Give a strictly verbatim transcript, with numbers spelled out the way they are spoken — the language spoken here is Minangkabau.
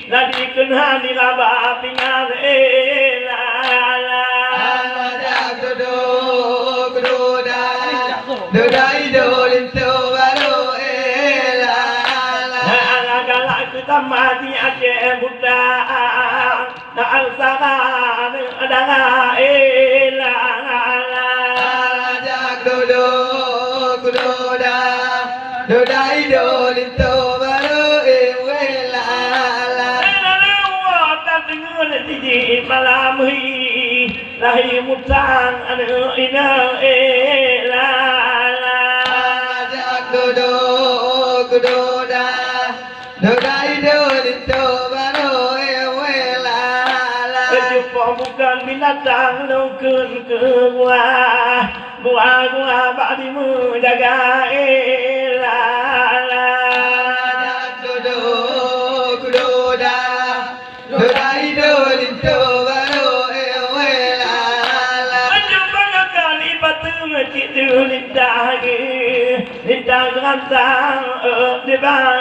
Lah dikenaan di laba pinggan, eh, lah, lah. Alah, jak duduk, dudah. Dudah iduik linto baru, eh, lah, lah. Alah, galak ka tamah di Aceh Buta. Nak angsara darah, eh, lah, lah. Alah, jak duduk, dudah. Dudah iduik linto baru, eh, weh, lah, lah. Lah, lah, lah, wah, tak dengar sijik malam hari. Lahia mutang anak inyo, eh, lah, lah. Alah, jak duduk, dudah. Dudah iduik linto baru, eh, weh, lah, lah. Jumpa bukan binatang, lungkun ka buah. Buah-buah bak dimu jaga, eh, lah, lah. Alah, jak duduk, dudah. Dudah iduik linto baru, eh, weh, lah, lah. Jumpa kali batu cik tu lintah, eh. Lintah rantang, eh, di ba-